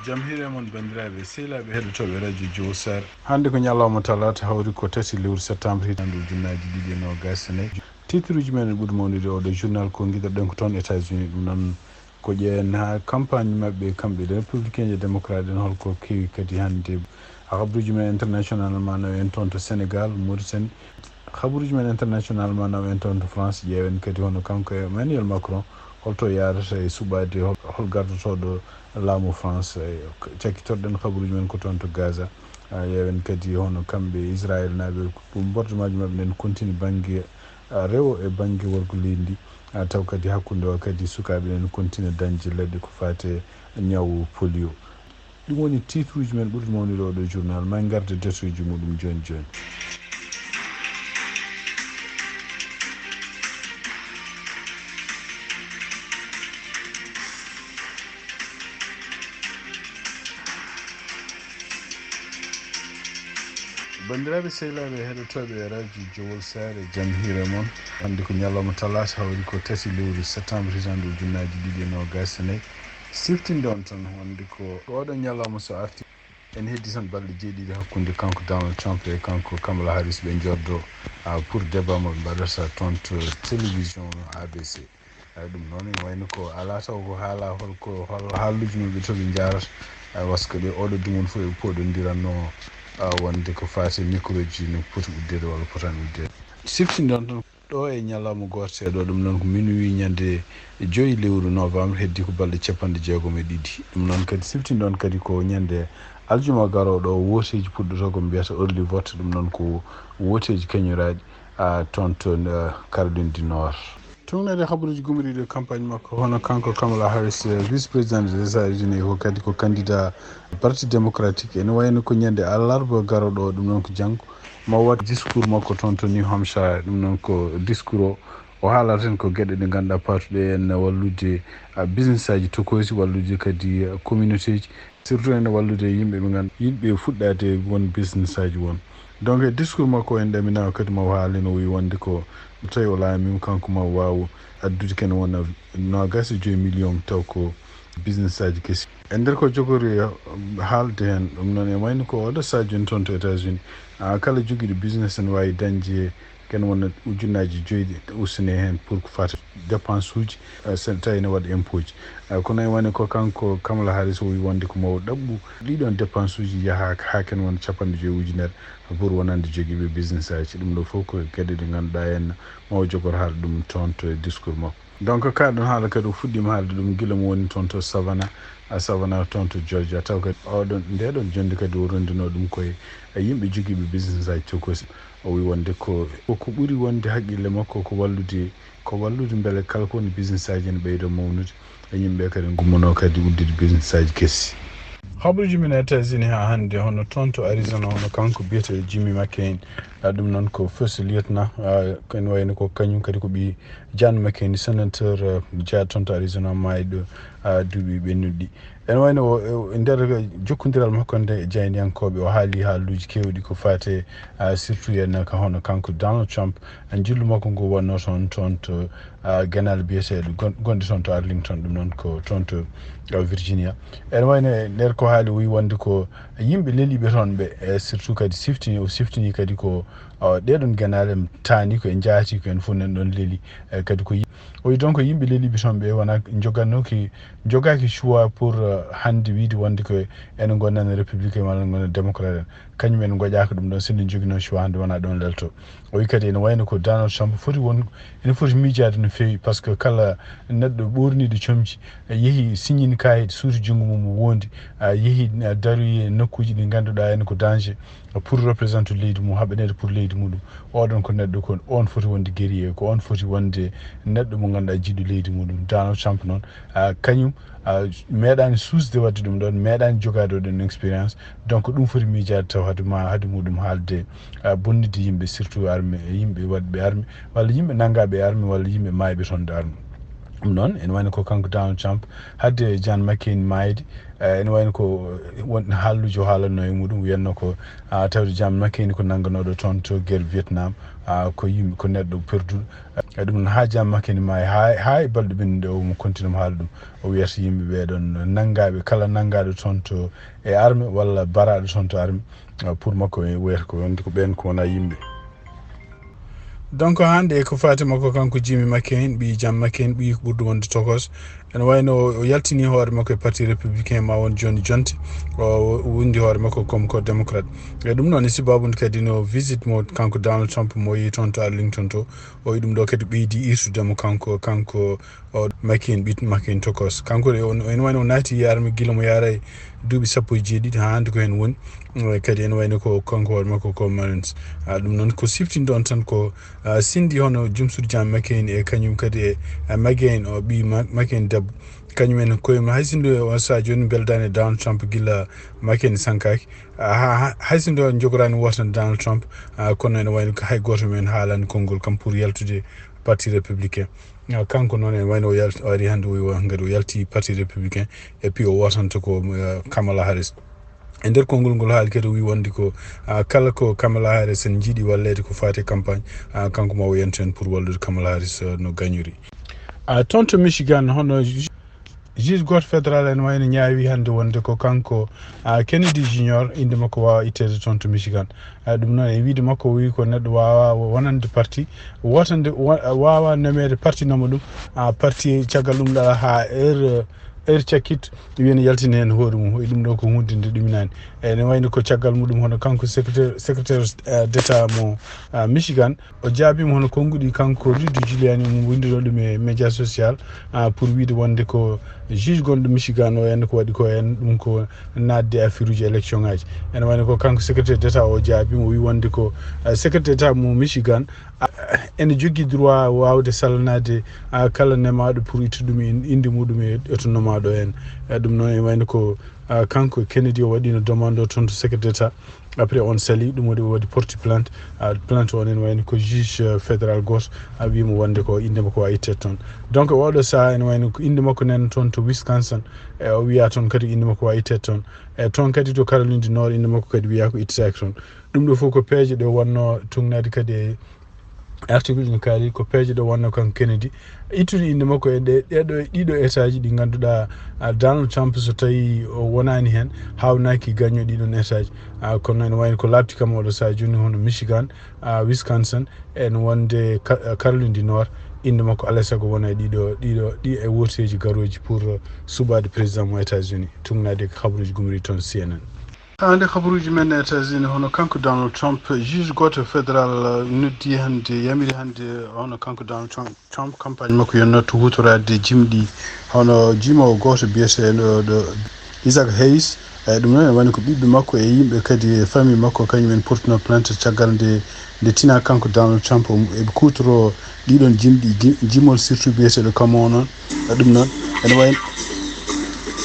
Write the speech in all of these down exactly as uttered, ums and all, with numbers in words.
Jam hiire mon, banndiraaɓe sehilaaɓe heɗotooɓe Radio Jowol Saare. Hannde ko ñalawma talaata, hawri ko tati lewru septembre, hitaande ujunnaaji ɗiɗi e noogaas e nayi. Titruuji men ɓuri mawnude oɗo journal ko ngiɗirɗen ko toon États-Unis, ɗum noon ko ƴeewen haa campagne maɓɓe kamɓe les républicains et démocrates en, holko kewi kadi hannde. Habaruuji men international ma naw en toon to Sénégal, Mauritanie. Habaruuji men international ma naw en toon to France, ƴeewen kadi hono kanko Emmanuel Macron, holto yaarata e suɓaade hol, hol gardotooɗo laamu France. E, cakkitorɗen habaruuji men ko toon to Gaza. A, ƴeewen kadi hono kamɓe Israel naaɓe, ko mboordo majji maɓɓe nden continue bannge, a, rewo e bannge worgo leydi ndi, a, taw kadi hakkunde o kadi sukaaɓe nen continue dañde leɗɗe ko faati e ñawu polio. Ɗum woni titruuji men ɓurɗi mawnude oɗo journal. Ma en ngarde détail uji muɗum jooni jooni. Banndiraaɓe sehilaaɓe heɗotooɓe Radio Jowol Saare, jam hiire mon. Hannde ko ñalawma talaata, hawri ko tati lewru septembre, hitaande ujunnaaji ɗiɗi e noogaas e nayi. Siftinɗon tan wonde ko oɗo ñalawma so arti, en heddi tan balɗe jeeɗiɗi hakkunde kanko Donald Trump e kanko Kamala Harris, ɓe njoddo, a, pour débat mo ɓe mbaɗata toon to télévision A B C. Ay, ɗum noon ene wayno ko alaa taw ko haala hol ko, hol haaluuji maɓɓe to ɓe njaarata. Ay, waska ɗe oɗo dumun fof e poɗondiranno, a, wonde ko faati e micro ji no poti uddeede walla potaani uddeede. Siftinɗon tan ɗo e ñalawma gooto seeɗa, ɗum noon ko minuit ñande joyi lewru novembre, heddi ko balɗe capanɗe jeegom e ɗiɗi. Ɗum noon kadi siftinɗon kadi ko ñande aljuma garooɗo o, wooteeji puɗɗotoo ko mbiyata early vote, ɗum noon ko wooteeji keñoraaɗi, a, toon to, a, Caroline du Nord. Tuugneede habaruuji gumoriiɗi e campagne makko, hono kanko Kamala Harris, eh, vice président des États-Unis, ko kadi ko candidat Parti démocratique. Ene wayno ko ñande alarba garooɗo o, ɗum noon ko janngo, ma waɗ discours makko toon to New Hampshire. Ɗum noon ko discours o, o haalata heen ko geɗe ɗe ngannduɗaa paatuɗe en wallude, ah, business aji tokoosi, wallude kadi, ah, communauté ji. Surtout ene wallude yimɓe ɓe nganndu-, yiɗɓe fuɗɗaade won business aji won. Donc, e discours makko en ɗaminaa kadi ma o haalino, o wi wonde ko tawi o laamiima kanko ma o waaw addude kene wona noogaas e joyi million taw ko business aji kesi. E nder ko jogori, eh, haalde heen, ɗum noon e wayno ko oɗo sadio en toon to États-Unis, ah, kala jogiiɗo business ene waawi dañde kene wona ujunnaaji joyi ɗi ustinee heen pour ko fata dépense uji, eh, so tawi ene waɗa impôt ji. Eh, kono e wayno ko kanko Kamala Harris o wi wonde ko mawo ɗaɓɓu ɗiɗon dépense uji yaha haa kene wona capanɗe joyi ujunere pour wonande jogiiɓe business aji. Ɗum ɗo fof ko geɗe ɗe ngannduɗaa en mawo jogor haalde ɗum toon to e discours makko. Donc, kaɗon haala kadi o fuɗɗiima haalde ɗum gila mo woni toon to Savannah, a, Savannah toon to Georgia. Taw kadi oɗon, ndeɗon jonnde kadi o renndinoo ɗum koye, e yimɓe jogiiɓe business aji tokoosi. O wi wonde ko, ko, ko ɓuri wonde haqqille makko ko wallude, ko wallude mbele kala ko woni business aji ene ɓeydo mawnude. E yimɓe kadi ngummunoo kadi uddude business aji kesi. Habaruuji men e États-Unis haa hannde, hono toon to Arizona, hono kanko biyeteeɗo Jimmy McCain, a, ɗum noon ko first lieutenant, a, ko ene wayno ko kañum kadi ko ɓii John McCain, senateur, a, jeyaaɗo toon to Arizona, maayɗo, a, duuɓi ɓennuɗi. Ene wayno o, e, e nder jokkondiral makko nde e jaayndiyankooɓe, o haali haaluuji keewɗi ko faati, a, surtout en ka hono kanko Donald Trump, a, njillu makko ngu wonnoo toon, toon to, a, genaale biyeteeɗo gon-, gonɗo toon to Arlington, ɗum noon ko toon to, a, Virginia. Ene wayno e nder ko haali, o wi wonde ko yimɓe leliiɓe toon ɓe, e surtout kadi siftini, o siftini kadi ko, a, ɗeɗon genaale taani ko e njaati ko en fof nan ɗon leli, e kadi ko yi-, o wi donc yimɓe leliiɓe toon ɓe wona jogannooki, jogaaki choix pour, a, hannde wiide wonde ko ene ngonnan républicain walla ngonnan démocrate en. Kañum en ngoƴaaka ɗum ɗon, so en njoginoo choix hannde wona ɗon lelto. O wi kadi ene wayno ko Donald Trump foti won, ene foti miijaade no feewi, par ce que kala neɗɗo ɓoorniiɗo comci, a, yehi siññini kaayit, suuti junngo mum o wondi, a, yehi, a, daroyi e nokkuuji ɗi ngannduɗaa ene ko danger pour représente leydi mum, haɓaneede pour leydi muɗum. Oɗon ko neɗɗo, ko on foti wonde guerrier, ko on foti wonde neɗɗo mo ngannduɗaa jiɗɗo leydi muɗum. Donald Trump noon, a, kañum, a, meeɗaani suusde waɗde ɗum ɗon, meeɗaani jogaade o ɗon expérience. Donc, ɗum foti miijaade taw hade ma, hade muɗum haalde, a, bonnitde yimɓe, surtout armée, yimɓe waɗɓe armée, walla yimɓe nanngaaɓe armée, walla yimɓe maayɓe toon ɗo armée. Ɗum noon, ene wayno ko kanko Donald Trump, hadde John McCain maayde, eh, ene wayno ko, eh, won haalluuji o haalatnoo e muɗum, wiyatnoo ko, a, tawde John McCain ko nannganooɗo toon to guerre Vietnam, a, ko yimɓe, ko neɗɗo perduɗo. E ɗum noon, haa jamma kadi maayi, haa, haa e balɗe ɓennuɗe, o mo kontinoma haala ɗum. O wiyata yimɓe ɓee ɗoon nanngaaɓe, kala nanngaaɗo toon to e arme walla baraaɗo toon to arme, ah, pour makko, e wiyata ko wonde ko ɓeen ko wonaa yimɓe. Donc, hannde e ko faati makko, kanko Jimmy McCain, ɓii Jam McCain, ɓii ko ɓurɗo wonde tokos. Ene wayno o yaltini hoore makko e Parti Républicain, ma won jooni jonte, o wondi hoore makko comme ko démocrate. E ɗum noon, e sababu nde kadi no visite mo kanko Donald Trump mo yehi toon to Arlington to, o yi ɗum ɗo kadi ɓeydi irtude mo kanko, kanko o McCain, ɓiɗɗo McCain tokos. Kanko de, on, ene wayno o naati arme gila mo yaara e duuɓi sappo e jeeɗiɗi, haa hannde ko heen woni. Eh, kadi ene wayno ko kanko hoore makko ko Marines. Ah, ɗum noon ko siftinɗo on tan ko, ah, sinndi hono Jumsur Jam McCain e kañum kadi e, ah, McCain o ɓii Ma-, McCain debbo. Kañum en koye mum, hay sinno on sahaa jooni mbeldaani e Donald Trump gila McCain sankaaki. Ah, ha-, ha-, hay sinno jogoraani wootande Donald Trump, ah, kono ene wayno ko hay gooto men haalaani konngol kam pour yaltude Parti Républicain. Ah, kanko noon ene wayno o yalt-, o ari hannde o, o ngari o yalti Parti Républicain, et puis o wootanta ko, ah, Kamala Harris. E nder konngol ngol haali kadi o wi wonde ko, ah, kala ko Kamala Harris en jiiɗi walleede ko faati e campagne, ah, kanko ma o yantu heen pour wallude Kamala Harris, ah, no gañori. Ah, toon to Michigan, hono ju-, juge gooto fédéral ene wayno ñaawi hannde wonde ko kanko, ah, Kennedy Junior, innde makko waawa itteede toon to Michigan. Ah, ɗum noon e wiyde makko o wi ko neɗɗo waawa wonande parti, wootande, wa-, waawa nomeede parti noma ɗum, ah, parti caggal ɗum ɗaɗa haa heure, heure cakkit, wiya ne yaltina heen hoore mum. E ɗum ɗo ko huunde nde ɗuminaani. E ne wayno ko caggal muɗum hono kanko secrétaire, secrétaire, eh, d'État mo, ah, Michigan, o jaabiima hono konnguɗi kanko Rudy Giuliani mo winndunoo ɗum e média social, ah, pour wiyde wonde ko juge gonɗo Michigan o en ko waɗi ko en ɗum ko naatde e affaire uji élection ngaji. Ene wayno ko kanko secrétaire d'État o jaabiima, o wi wonde ko, ah, secrétaire d'État mo Michigan, ah, ene jogii droit waawde salanaade, ah, kala nemaaɗo pour ittude ɗum in-, innde muɗum e, e to nomaaɗo en. Eh, ɗum noon ene wayno ko, ah, kanko Kennedy o waɗino demande o toon to secrétaire d'État. Après on sali ɗum waɗi, o waɗi porte plainte. Ah, plainte o ene wayno ko juge, euh, fédéral gooto, ah, wi mo wonde ko innde makko waawa itteede toon. Donc oɗo sahaa ene wayno ko innde makko nana toon to Wisconsin. E o wiya toon kadi innde makko waawa itteede toon. E toon kadi to Caroline du Nord innde makko kadi wiya ko ittetaake toon. Ɗum ɗo fof ko peeje ɗe wonno tugnaade kadi e article ɗin kaali ko peeje ɗe wonno kanko Kennedy ittude innde makko e ɗe, ɗeɗo, ɗiɗo état ji ɗi ngannduɗaa, ah, Donald Trump so tawi o wonaani heen, haawnaaki gaño ɗiɗon état ji. Ah, kono ene wayno ko laaɓti kam oɗo sahaa jooni hono Michigan, ah, Wisconsin, en wonde Ka-, Caroline du Nord, innde makko alaa e sago wona e ɗiɗo, ɗiɗo, ɗi e wooteeji garooji pour, uh, suɓaade président mo États-Unis. Tugnaade ko habaruuji gumri toon C N N. Hannde habaruuji men e États-Unis, hono kanko Donald Trump, juge gooto fédéral, uh, noddi hannde, yamiri hannde, hono kanko Donald Trump, Trump campagne makko yonnotto huutoraade jimɗi, hono jimoowo gooto biyeteeɗo ɗo Isaac Hayes. Eyi, ɗum noon ene woni ko ɓiɓɓe makko e yimɓe kadi e famille makko, kañum en portino plainte caggal nde, nde tina kanko Donald Trump, o, eɓe kuutoro ɗiɗon jimɗi, ji-, jimol surtout biyeteeɗo Kamo noon. E ɗum noon, ene wayi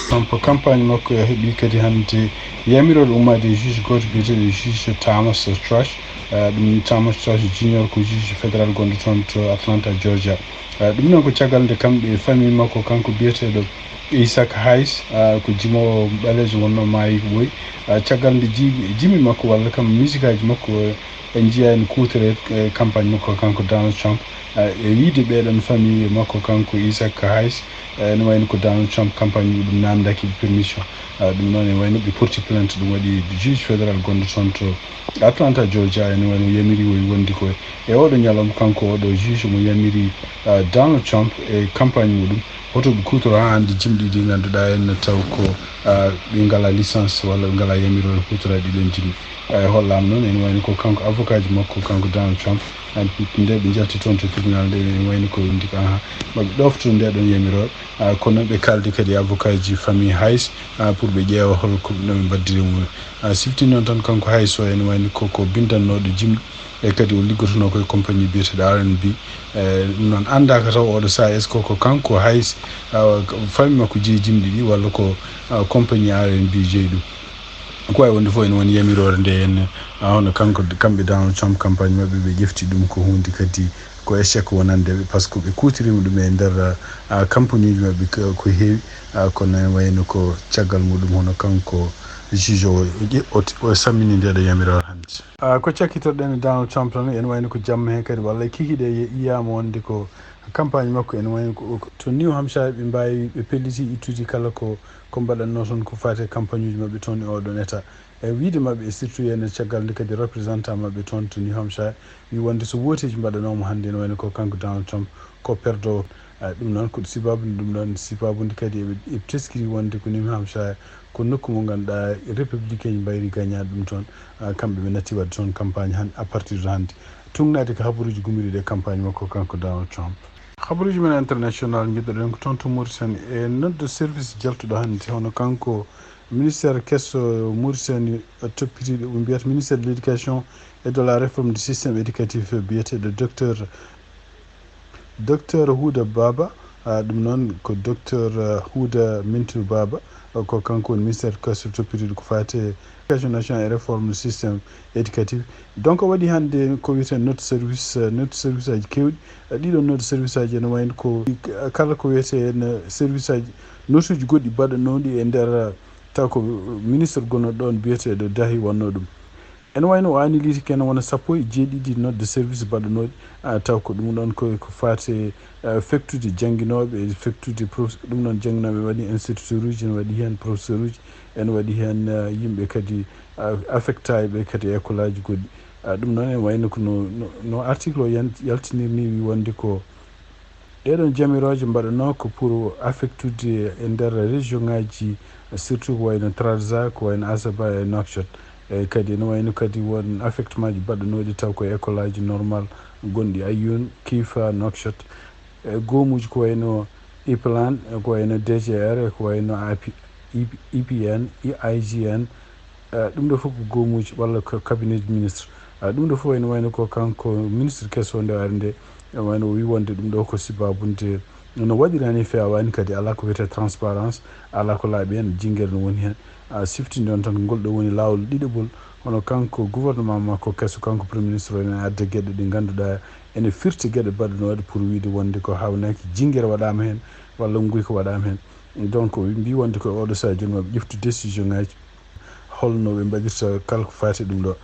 Trump campagne makko e heɓi kadi hannde yamiroore ummaade e juge gooto biyeteeɗo juge Thomas Strauss. Eh, ɗum Thomas Strauss Junior ko juge fédéral gonɗo toon to Atlanta, Georgia. Eh, ɗum noon ko caggal nde kamɓe e famille makko, kanko biyeteeɗo Isaac Hayes, ah, ko jimoowo ɓaleejo wonno maayi ko ɓooyi. Ah, caggal nde jiimi, jimi makko walla kam misikaaji makko, eh, en njiyaa ene kuutoree e campagne makko kanko Donald Trump. Ah, e wiyde ɓeeɗon famille makko kanko Isaac Hayes, eh, ene wayno ko Donald Trump campagne muɗum naamndaaki ɓe permission. Ah, ɗum noon ene wayno ɓe porti plainte, ɗum waɗi juge fédéral gonɗo toon to Atlanta, Georgia, ene wayno yamiri woy wondi ko e oɗo ñalawma kanko oɗo juge mo yamiri, ah, Donald Trump e campagne muɗum. Hoto ɓe kuutoro haa hannde jimɗi ɗi ngannduɗaa en taw ko, ah, ɓe ngalaa licence walla ɓe ngalaa yamiroore huutoraade ɗiɗon jimɗi. Eh, hollaama noon ene wayno ko kanko avocat ji makko, kanko Donald Trump, ah, nde ɓe njalti toon to tribunal nde ene wayno ko windi ko, aha, maɓe ɗoofto nde ɗon yamiroore. Ah, kono ɓe kaaldi kadi avocat ji famille Hayes, ah, pour ɓe ƴeewa hol ko no ɓe mbaddiri mum. Ah, sifti noon tan kanko Hayes o ene wayno ko, ko bindannooɗo jimɗi. E kadi o liggotonoo ko e compagnie biyeteeɗo R N B. E, ɗum noon anndaaka taw oɗo sahaa est-ce que ko kanko Hayes, ah, famille makko jeyi jimɗi ɗi walla ko, ah, compagnie R N B jeyi ɗum. Ko wayi wonde fof ene woni yamiroore nde en, ah, hono kanko, kamɓe Donald Trump campagne maɓɓe ɓe ƴefti ɗum ko huunde kadi ko échec wonande ɓe, par ce que ɓe kuutoriima ɗum e nder, ah, campagne uji maɓɓe ko, ko heewi, ah, kono ene wayno ko caggal muɗum hono kanko, Juge o, o ƴe-, o t-, o sammini nde ɗo yamiroore hannde. Ah, ko cakkitorɗen e Donald Trump tan, ene wayno ko jamma heen kadi, walla kikiiɗe ye-, yiyaama wonde ko campagne makko, ene wayno ko, ko to New Hampshire ɓe mbaawi, ɓe pelliti ittude kala ko, ko mbaɗatnoo toon ko faati e campagne uji maɓɓe toon e oɗon état. E wiyde maɓɓe, e surtout ene caggal nde kadi représentant maɓɓe toon to New Hampshire wi wonde so wooteeji mbaɗanaama hannde, ene wayno ko kanko Donald Trump ko perdoowo. Ah, ɗum noon ko sibaabu, ɗum noon sibaabu nde kadi eɓe, eɓe teskiri wonde ko New Hampshire ko nokku mo ngannduɗaa républicain ji mbayri gagnade ɗum toon. Ah, kamɓe ɓe natti waɗde toon campagne han, à partir de hannde. Tuugnaade ko habaruuji gummiiɗi ɗe campagne makko kanko Donald Trump. Habaruuji men international, njiɗɗoɗen ko toon to Mauritanie, e noddo service jaltuɗo hannde, hono kanko ministère keso Mauritanie, eh, toppitiiɗo, ɓe mbiyata ministère de l'éducation et de la réforme du système éducatif, biyeteeɗo docteur, docteur Houda Baba. Ah, ɗum noon ko docteur, eh, Houda Mintou Baba, eh, ko kanko woni ministère keso toppitiiɗo ko faati e éducation nationale et réforme du système éducatif. Donc, o waɗi hannde ko wiyetee noddo service, eh, noddo service aji keewɗi. Eh, ɗiɗo noddo service aji ene wayno ko, eh, kala ko wiyetee no service aji, notuuji goɗɗi baɗanooɗi e nder, eh, taw ko ministre gonnoɗo ɗoon biyeteeɗo Dahi wonnoo ɗum. Ene wayno o annuliti kene wona sappo e jeeɗiɗi nodde service baɗanooɗi, ah, taw ko ɗum ɗoon ko, ko faati e, ah, fektude jannginooɓe, e fektude prof-, ɗum ɗoon jannginooɓe waɗi instituteur uji, ene waɗi heen professeur uji, ene waɗi heen, ah, yimɓe kadi, ah, affectaaɓe kadi e école aji goɗɗi. Ah, ɗum noon ene wayno ko no, no, no article o yan-, yaltinir ni, wi wonde ko ɗeeɗoon jamirooje mbaɗanoo ko pour affectude e nder région ngaji, surtout ko wayno Trarza, ko wayno Azaba e Nouakchott. E kadi ene wayno kadi won affectement ji baɗanooɗi taw ko école aji normal gonɗi Ayoun, Kifa, Nouakchott. E goomuuji ko wayno Iplan, ko wayno D G R, ko wayno A P, I P N, I G N, eh, ɗum ɗo fof ko goomuuji walla ko cabinet de ministre. Eh, ɗum ɗo fof ene wayno ko kanko ministre keso nde ari nde, ene wayno o wi wonde ɗum ɗo ko sibabunde no waɗirani feewaani, kadi alaa ko wiyetee transparence, alaa ko laaɓi heen, jinngere no woni heen. A siftini ɗoon tan ko ngol ɗo woni laawol ɗiɗaɓol, hono kanko gouvernement makko keso, kanko premier ministre o, ene adda geɗe ɗe ngannduɗaa ene firti geɗe baɗanooɗe pour wiyde wonde ko haawnaaki, jinngere waɗaama heen walla nguyka waɗaama heen. Donc, ɓe mbii wonde ko oɗo sahaa jooni maɓe ƴeftu décision ngaji holno ɓe mbaɗirta kala ko faati e ɗum ɗo.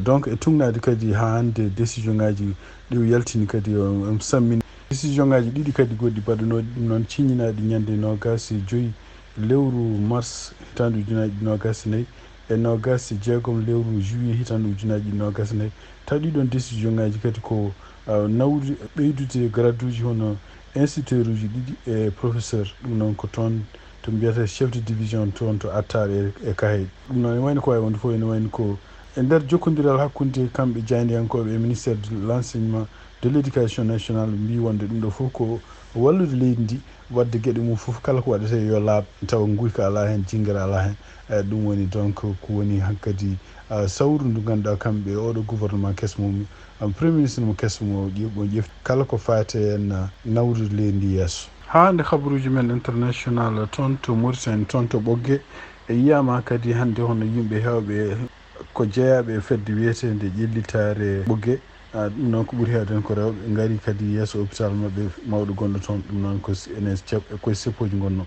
Donc, e tuugnaade kadi haa hannde décision ngaji ɗi o yaltini kadi o, o sammini. Décision ngaji ɗiɗi kadi goɗɗi baɗanooɗi ɗum noon ciññinaaɗi ñande noogaas e joy lewru mars hitaande ujunaaji ɗiɗi noogaas e nayi e noogaas e jeegom lewru juillet hitaande ujunaaji ɗiɗi noogaas e nayi. Taw ɗii ɗoon décision ngaji kadi ko, ah, nawde ɓeydude grade uji hono instituteur uji ɗiɗi e professeur. Ɗum noon ko toon to mbiyata chef de division toon to Attaar e, e Kahe. Ɗum noon ene wayno ko waawi wonde fof ene wayno ko e nder jokkondiral hakkunde kamɓe jaayndiyankooɓe e ministère de l'enseignement de l'éducation nationale mbii wonde ɗum ɗo fof ko wallude leydi ndi waɗde geɗe mum fof kala ko waɗetee yo laaɓ tawa nguyka alaa heen, jinngere alaa heen. Eh, ɗum woni donc ko woni hankadi, ah, sawru ndu ngannduɗaa kamɓe oɗo gouvernement keso mum, ah, premier ministre mo keso mo ƴe-, mo ƴefti kala ko faati heen, ah, nawrude leydi ndi yeeso. Haa hannde habaruuji men international toon to Mauritanie, toon to Ɓoggee, e yiyaama kadi hannde hono yimɓe heewɓe ko jeyaaɓe e fedde wiyeteende Ƴellitaare Ɓoggee. Ah, ɗum noon ko ɓuri heewde heen ko rewɓe, ngari kadi yeeso hôpital maɓɓe mawɗo gonɗo toon. Ɗum noon ko si-, ene cep-, ko e seppooji ngonnoo.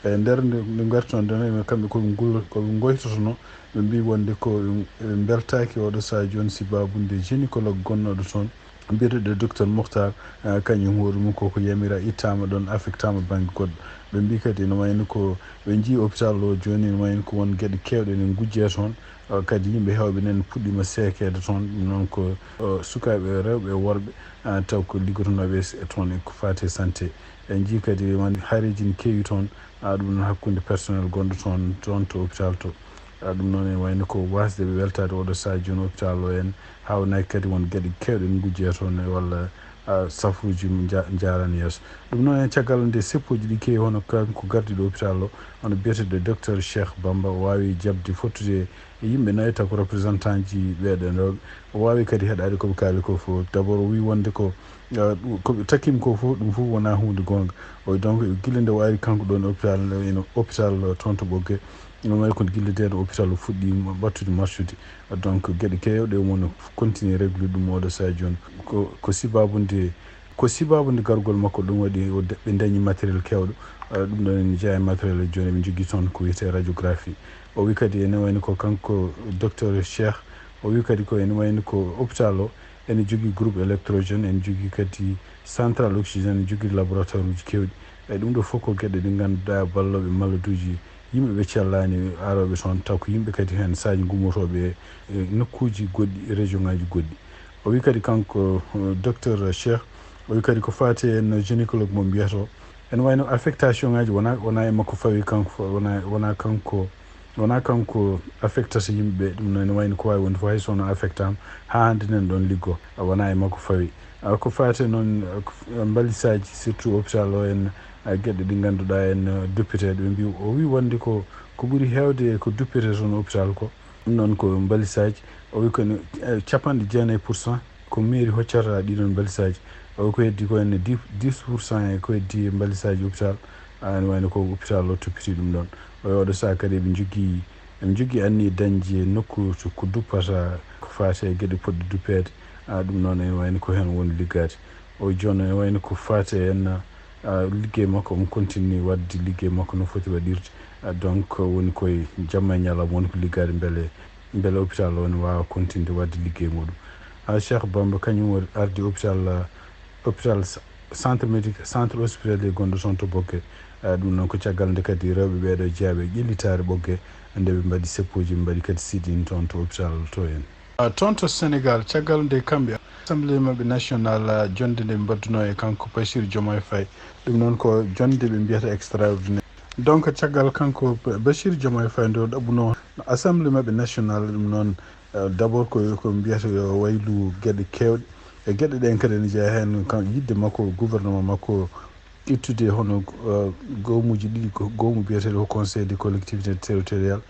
E nder nde, nde ngarti toon, nden kamɓe ko ɓe ngul-, ko ɓe ngoytotonoo, ɓe mbii wonde ko ɓe, ɓe mbeltaaki oɗo sahaa jooni sibaabu nde gynécologue gonnooɗo toon, biyeteeɗo docteur Mokhtar, ah, kañum hoore mum koko yamira ittaama ɗoon, affectaama bannge goɗɗo. Ɓe mbii kadi ene wayno ko ɓe njii hôpital o jooni, ene wayno ko won geɗe keewɗe ene ngujjee toon, ah, kadi yimɓe heewɓe nene puɗɗiima seekeede toon. Ɗum noon ko, ah, sukaaɓe rewɓe e worɓe, ah, taw ko liggotonooɓe e toon e ko faati e santé. En njii kadi won haareeji ne keewi toon, ah, ɗum noon hakkunde personnel gonɗo toon, toon to hôpital to. Ah, ɗum noon ene wayno ko waasde ɓe weltaade oɗo sahaa jooni hôpital o en haawnaaki kadi won geɗe keewɗe ne ngujjee toon e walla, ah, safuuji nja-, njaarani yeeso. Ɗum noon e caggal nde seppooji ɗi keewi hono kanko gardiiɗo hôpital o, hono biyeteeɗo docteur Cheikh Bamba o waawi jaɓde fottude e yimɓe nayo taw ko représentant ji ɓeeɗo rewɓe. O waawi kadi heɗaade ko ɓe kaali ko fof. D'abord o wii wonde ko, ah, ɗum, ko ɓe takkii mo ko fof, ɗum fof wonaa huunde goonga. O, donc, gila nde o ari kanko ɗoon hôpital, ene hôpital toon to Ɓoggee, ene wayi kono gila ndeen hôpital o fuɗɗii ɓattude marchude. Donc, geɗe keewɗe omo no continue réglude ɗum oɗo sahaa jooni. Ko, ko sibaabu nde, ko sibaabu nde gargol makko, ɗum waɗi o da-, ɓe dañi matériel keewɗo. Ah, ɗum ɗoon ene jeyaa e matériel jooni, ɓe njogii toon ko wiyetee radiographie. O wi kadi ene wayni ko kanko docteur Cheikh, o wi kadi ko ene wayni ko hôpital o ene jogii groupe électrogène, ene jogii kadi central oxygène, ene jogii laboratoire uji keewɗi. E ɗum ɗo fof ko geɗe ɗe ngannduɗaa ballooɓe malladuuji, yimɓe ɓe cellaani arooɓe toon, taw ko yimɓe kadi heen saaji ngummotooɓe e, e nokkuuji goɗɗi, région ŋaaji goɗɗi. O wi kadi kanko, eh, docteur Cheikh, o wi kadi ko faati e no gynécologue mo mbiyata o, ene wayno affectation ŋaaji wona, wona e makko fawi kanko, wona, wona kanko, wona kanko affectata yimɓe ɓe. Ɗum noon ene wayno ko waawi wonde fof hay so wona affectama haa hannde nen ɗoon liggo, wona e makko fawi. Ah, ko faati noon, ah, ko f-, mbalisaaji, surtout hôpital o en, ah, geɗe ɗe ngannduɗaa en, ah, duppetee ɗe. Ɓe mbi, o wi wonde ko, ko ɓuri heewde e ko duppetee toon hôpital ko, ɗum noon ko mbalisaaji. O wi ko ne, eh, capanɗe jeenayi pour cent ko mairie hoccata ɗiɗon mbalisaaji. O wi ko heddi ko ene dix, dix pour cent e ko heddi e mbalisaaji hôpital. Ah, ene wayno ko hôpital o toppiti ɗum ɗoon. O wi oɗo sahaa kadi eɓe njogii, eɓe njogii anniya dañde nokku to ko duppata ko faati e geɗe poɗɗe duppeede. Ah, ɗum noon ene wayno ko heen woni liggaade. O wi jooni ene wayno ko faati e en, ah, liggey makko, omo continue waɗde liggey makko no foti waɗirde. Ah, donc, woni koye jamma e ñalawma woni ko liggaade mbele, mbele hôpital o ne waawa continue waɗde liggey muɗum. Ah, Cheikh Bamba kañum o ardi hôpital, ah, hôpital s-, centre médical, centre hospitalier gonɗo toon to Boggee. Ah, ɗum noon ko caggal nde kadi rewɓe ɓeeɗo jeyaa ɓe ƴellitaare Boggee, nde ɓe mbaɗi seppooji, ɓe mbaɗi kadi sit-in toon to hôpital to en. Ah, toon to Sénégal, caggal nde kamɓe Assemblée maɓɓe national, ah, jonnde nde ɓe mbaɗduno e kanko Bassirou Diomaye Faye, ɗum noon ko jonnde ɓe mbiyata extraordinaire. Donc, caggal kanko Ba-, Bassirou Diomaye Faye nde o ɗaɓɓuno Assemblée maɓɓe national, ɗum noon, eh, d'abord ko, ko mbiyata yo waylu geɗe keewɗe. E geɗe ɗen kadi ene jeyaa heen kan yiɗde makko, gouvernement makko ittude hono, eh, goomuuji ɗiɗi, ko goomu biyeteeɗo ko Conseil des collectivités territoriales,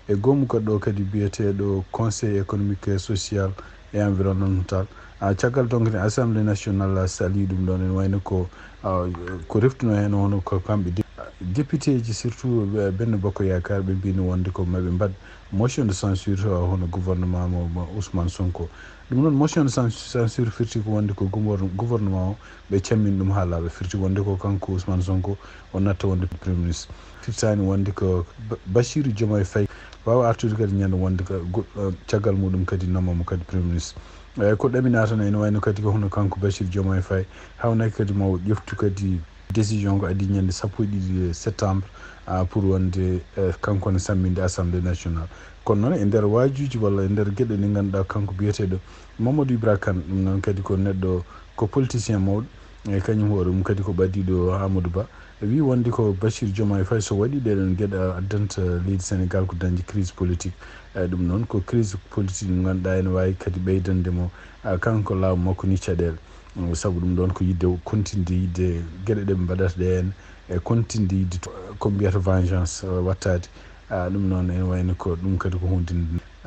e goomu goɗɗo o kadi biyeteeɗo Conseil économique et social et environnemental. Ah, caggal donc ne Assemblée nationale salii ɗum ɗoon, ene wayno ko, ah, ko reftuno heen hono ko kamɓe de-, député ji, surtout, eh, Benno Bokk Yaakaar, ɓe mbino wonde ko maɓe mbaɗ motion de censure, ah, hono gouvernement mo, mo Ousmane Sonko. Ɗum noon motion de cen-, censure firti ko wonde ko gouvern-, gouvernement o ɓe cammini ɗum haa laaɓa, firti wonde ko kanko Ousmane Sonko o natta wonde premier ministre. Firtaani wonde ko Ba-, Bassirou Diomaye Faye waawa artude kadi ñande wonde ka go-, eh, caggal muɗum kadi nomma mo kadi premier ministre. Eh, ko ɗaminaa tan ene wayno kadi ko hono kanko Bassirou Diomaye Faye haawnaki kadi mo ƴeftu kadi décision ko adii ñande sappo e ɗiɗi septembre, ah, pour wonde, eh, kanko ne samminde Assemblée nationale. Kono noon e nder waajuuji walla e nder geɗe ɗe ngannduɗaa kanko biyeteeɗo Mamadou Ibra Kane, ɗum noon kadi ko neɗɗo, ko politicien mawɗo, e kañum hoore mum kadi ko ɓadiiɗo Amadou Ba, wi wonde ko Bassirou Diomaye Faye so waɗii ɗee ɗoon geɗe addanta leydi Sénégal ko dañde crise politique. E ɗum noon ko crise politique mo ngannduɗaa ene waawi kadi ɓeydande mo, ah, kanko laamu makko ni caɗeele. Mm, sabu ɗum ɗoon ko yiɗde o continde yiɗde geɗe ɗe ɓe mbaɗata ɗe en, e continde yiɗde to-, ko mbiyata vengeance, eh, wattaade. Ah, ɗum noon ene wayno ko ɗum kadi ko hunde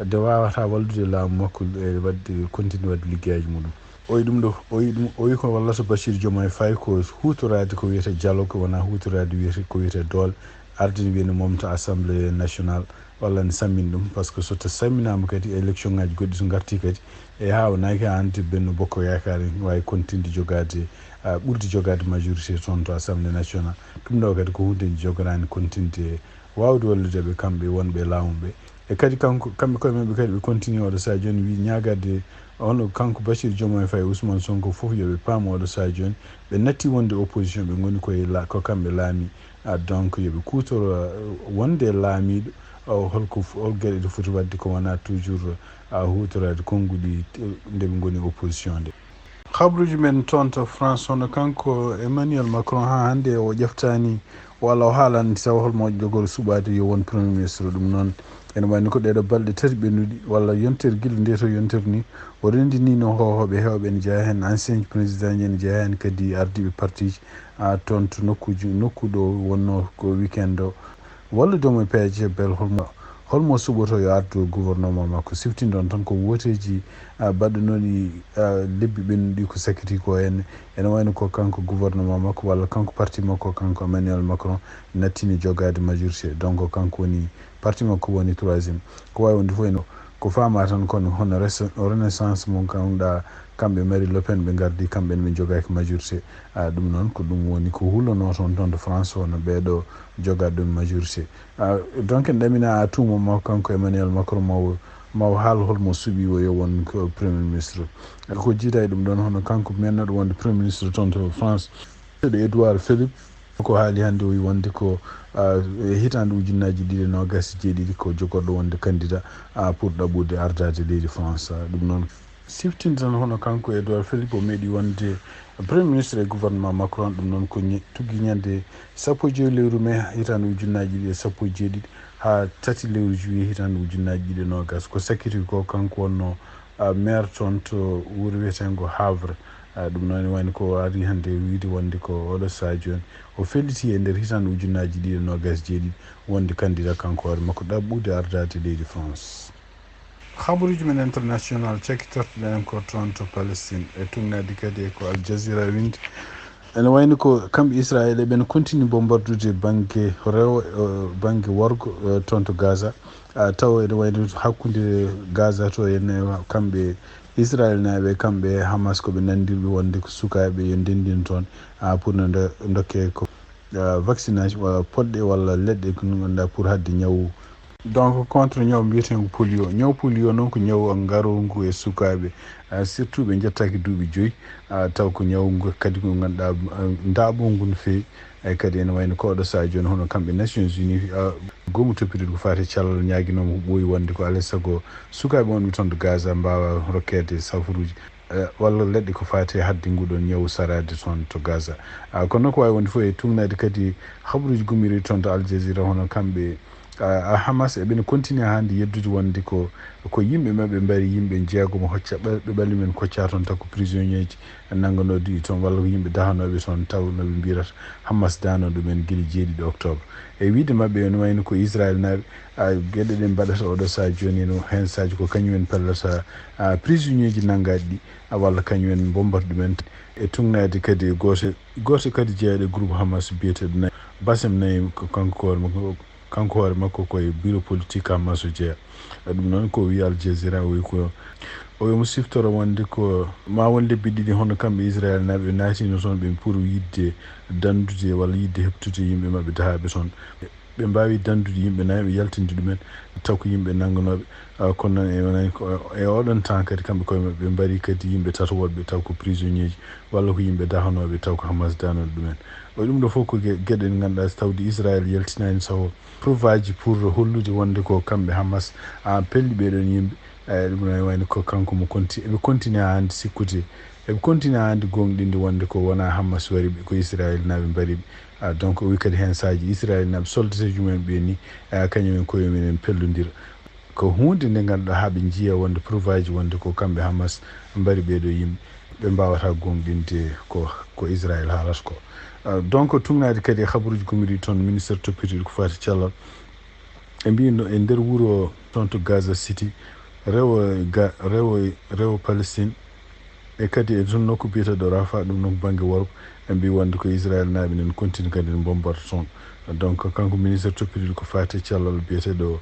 nde wawata wallude laamu makko e waɗde, continue waɗde liggeyaaji muɗum. O wi ɗum ɗo, o wi ɗum, o wi ko wallata Bassirou Diomaye Faye ko huutoraade ko wiyetee dialogue, wona huutoraade wiyetee ko wiyetee doole, ardini wiyde mom to Assemblée nationale, walla ne sammin ɗum, par ce que so ta-, samminaama kadi élection ŋaaji goɗɗi so ngarti kadi, e haa o naaki hannde Benno Bokk Yaakaar en waawi continde jogaade, ah, ɓurde jogaade majorité toon to Assemblée nationale. Ɗum ɗo kadi ko huunde nde jogoraani continde waawde wallude ɓe kamɓe wonɓe e laamu ɓe. E kadi kanko, kamɓe koye maɓɓe kadi ɓe continue oɗo sahaa jooni wi ñaagade hono kanko Bassirou Diomaye Faye, Ousmane Sonko fof yo ɓe paam oɗo sahaa jooni ɓe natti wonde opposition, ɓe ngoni koye la-, ko kamɓe laami. Ah, donc yo ɓe kuutoro, ah, wonde e laamiiɗo, ah, holko f-, hol geɗe ɗe foti waɗde ko wona toujours, ah, huutoraade konnguɗi, eh, nde ɓe ngoni opposition nde. Habruuji men toon to France, hono kanko Emmanuel Macron haa hannde o ƴeftaani walla o haalani tawa holmo jogori suɓaade yo won premier ministre. Ɗum noon ene wayni ko ɗeeɗo balɗe tati ɓennuɗi walla yontere gila nde to yontere ni o renndinino hoohooɓe heewɓe ene jeyaa heen ancien président ji, ene jeyaa heen kadi ardiiɓe partiiji, ah, toon to nokkuuji, nokku ɗo wonno ko weekend o. Wallude mo e peeje bel holmo, holmo suɓoto yo ardu gouvernement makko. Siftinɗon tan ko wooteeji, ah, baɗɗo noon ɗi, ah, lebbi ɓennuɗi ko sakkiti ko en. Ene wayno ko kanko gouvernement makko walla kanko parti makko, kanko Emmanuel Macron nattini jogaade majorité. Donc kanko woni, parti makko woni troisième. Ko waawi wonde fof ene Ko faama tan kon hono res-, renaissance mum, kanɗa kamɓe Marie Le Pen ɓe ngardi, kamɓe ɓe jogaaki majorité. Ah, ɗum noon ko ɗum woni ko hulano toon, toon to France, hono ɓeeɗo joga ɗum majorité. Ah, donc en ɗamina à tout moment kanko Emmanuel Macron maw, maw haal holmo suɓi o yo won ko premier ministre. Ko jiida e ɗum ɗoon hono kanko mennoɗo wonde premier ministre toon to France, ɗo Edouard Philippe. Ko haali hannde o wi wonde ko, ah, e hitaande ujunnaaji ɗiɗi e noogaas e jeeɗiɗi ko jogorɗo wonde candidat, ah, pour ɗaɓɓude ardaade leydi France. Ah, ɗum noon siftinde tan hono kanko Edouard Philippe o meeɗi wonde premier ministre e gouvernement Macron. Ɗum noon ko ñe-, tuggi ñande sappo e joy lewru mai hitaande ujunnaaji ɗiɗi e sappo e jeeɗiɗi haa tati lewru juillet hitaande ujunnaaji ɗiɗi e noogaas. Ko sakkiti ko kanko wonno, ah, maire toon to wuro wiyeteengo Havre. Ah, ɗum noon woni ko ari hannde wiyde wonde ko oɗo sahaa jooni o felliti e nder hitaande ujunnaaji ɗiɗi e noogaas e jeeɗiɗi wonde candidat kanko hoore makko ɗaɓɓude ardaade leydi France. Habaruuji men international cakkitortoɗen ko toon to Palestine e tuugnaade kadi e ko Al Jazeera windi. Ene wayno ko kamɓe Israel eɓen continue bombardude bannge rewo, eh, bannge worgo, eh, toon to Gaza. Ah, taw ene wayno hakkunde Gaza to en, eh, kamɓe Israel naaɓe, kamɓe Hamas ko ɓe nandirɓe wonde ko sukaaɓe yo ndendin toon, ah, pour no ndo-, ndokke ko, ah, vaccination, ah, poɗɗe walla leɗɗe ko ɗum anndaa pour haɗde ñawu. Donc contre ñaw mbiyeteengo polio. Ñaw polio noon ko ñaw ngarowngu e sukaaɓe, ah, surtout ɓe njettaaki duuɓi joyi, ah, taw ko ñaw ngu kadi ko ngannduɗaa, ah, ndaaɓo ngu no feewi. Eyi kadi ene wayno ko oɗo sahaa jooni hono kamɓe Nations Unies, ah, goomu toppitooji ko faati e cellal ñaaginooma ko ɓooyi wonde ko alaa e sago sukaaɓe wonɓe toon to Gaza mbaawa rokkeede safaruuji, eh, walla leɗɗe ko faati e haɗde nguɗon ñawu saraade toon to Gaza. Ah, kono noon ko waawi wonde fof e tuugnaade kadi habaruuji gummiiɗi toon to Al Jazeera hono kamɓe, ah, ah, Hamas eɓene continue hannde yeddude wonde ko, ko yimɓe maɓɓe mbari yimɓe jeegom hocca ɓe, ɓe ɓalli men koccaa toon taw ko prisonnier ji nannganooɗi toon walla ko yimɓe dahanooɓe toon taw no ɓe mbiyata Hamas dahnoo ɗumen gila jeeɗiɗi octobre. E wiyde maɓɓe ene wayno ko Israel naaɓe, ah, geɗe ɗe mbaɗata oɗo sahaa jooni no heen saaji ko kañum en pellata, ah, prisonnier ji nanngaaɗi ɗi, ah, walla kañum en mbombata ɗumen. E tuugnaade kadi e gooto, gooto kadi jeyaaɗo e groupe Hamas biyeteeɗo Naim, Bassem Naim ko kanko hoore makko, kanko hoore makko ko e bureau politique Hamas o jeyaa. Ɗum noon ko wi Al Jazeera o wi ko o yomo siftoro wonde ko ma won lebbi ɗiɗi hono kamɓe Israel naaɓe ɓe naatino toon ɓe pour yiɗde danndude walla yiɗde heɓtude yimɓe maɓɓe dahaaɓe toon. Ɓe mbaawi danndude yimɓe nayi ɓe yaltinde ɗumen taw ko yimɓe nannganooɓe. Ah, kono noon e wonani ko e oɗon temps kadi kamɓe koye maɓɓe ɓe mbari kadi yimɓe tato woɗɓe taw ko prisonnier ji walla ko yimɓe dahanooɓe taw ko Hamas dahnooɓe ɗumen. O ɗum ɗo fof ko ge-, geɗe ɗe ngannduɗaa so tawde Israel yaltinaani sawo preuve aji pour hollude wonde ko kamɓe Hamas, ah, pelli ɓee ɗoon yimɓe. Eh, ɗum no wayno ko kanko mo conti-, eɓe continue haa hannde sikkude, eɓe continue haa hannde goongɗinde wonde ko wonaa Hamas wari ɓe, ko Israel naaɓe mbari ɓe. Ah, donc o wi kadi heen saaji Israel naaɓe soldateeji mumen ɓe ni, ah, kañum en koye mumen en pellondira. Ko huunde nde ngannduɗaa haa ɓe njiya wonde preuve aji wonde ko kamɓe Hamas mbari ɓee ɗoo yimɓe, ɓe mbaawata goongɗinde ko, ko Israel haalata ko. Ah, donc tuugnaade kadi e habaruuji gummiiɗi toon ministre toppitiiɗo ko faati cellal. E mbiyi no e nder wuro toon to Gaza City, rewo Ga-, rewo, rewo Palestine, e kadi e toon nokku biyeteeɗo Rafah, ɗum noon ko bannge worgo, ɓe mbiyi wonde ko Israel naaɓe nen continue kadi ne mbombata toon. Donc kanko ministre toppitiiɗo ko faati e cellal biyeteeɗo,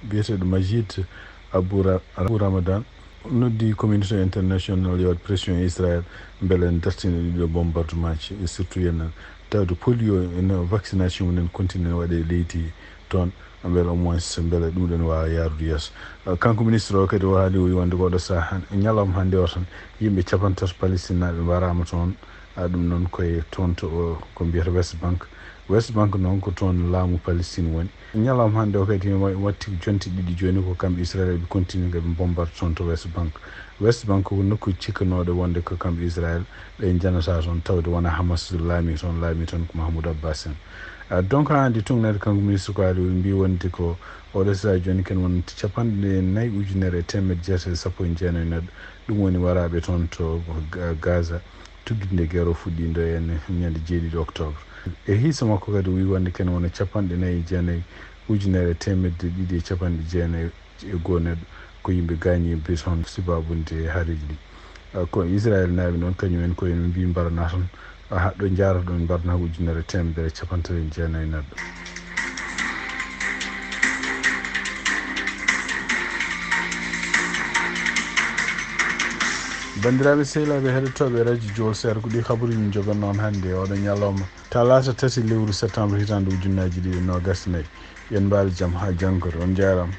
biyeteeɗo Majid Abu Ra-, Abu Ramadan, noddi communauté international yo waɗ pression e Israel mbele en dartina ɗiɗo bombardement ji, e surtout yen tawde polio en vaccination mumen continue waɗe e leydi toon, mbele au moins mbele ɗum ɗon waawa yaarude yeeso. Eh, kanko ministre o kadi o haali o wi wonde ko oɗo saha han-, ñalawma hannde o tan yimɓe capanɗe tato palestinaaɓe mbaraama toon. Ah, ɗum noon koye toon to o, ko mbiyata West Bank. West Bank noon ko toon laamu Palestine woni. Ñalawma hannde o kadi wa-, watti jonte ɗiɗi jooni ko kamɓe Israel ɓe continue ɓe bombata toon to West Bank. West Bank ko nokku cikkanooɗo wonde ko kamɓe Israel ɓe njanata toon tawde wona Hamas laami toon, laami toon ko Mahmoud Abbas en. Ah, donc haa hannde tuugnaade kanko ministre ko haali o mbi wonde ko oɗo saha jooni ken won capanɗe nayi ujunere e teemedde jeetati e sappo e jeenayi neɗɗo. Ɗum woni waraaɓe toon to Ga-, Gaza. Tuggitde guerre o fuɗɗiindo en ñande jeeɗiɗi octobre. E hiisa makko kadi o wi wonde ken wona capanɗe nayi e jeenayi ujunere e teemedde ɗiɗi e capanɗe jeenayi e goo neɗɗo ko yimɓe gaañi e bison sibabunde haareeji ɗi. Ah, ko Israel naaɓe noon kañum en ko en mbi mbarana toon, ah, ɗo njaarata ɗon mbarana ko ujunere e teemedere e capanɗe tati e jeenayi neɗɗo. Banndiraaɓe sehilaaɓe heɗotooɓe radio Jowol Seer, ko ɗi habaruuji min njoganno on hannde e oɗo ñalawma talaata tati lewru septembre hitaande ujunnaji ɗiɗi e noogas e nayi. Yo on mbaal jam haa janngore. On njaaraama.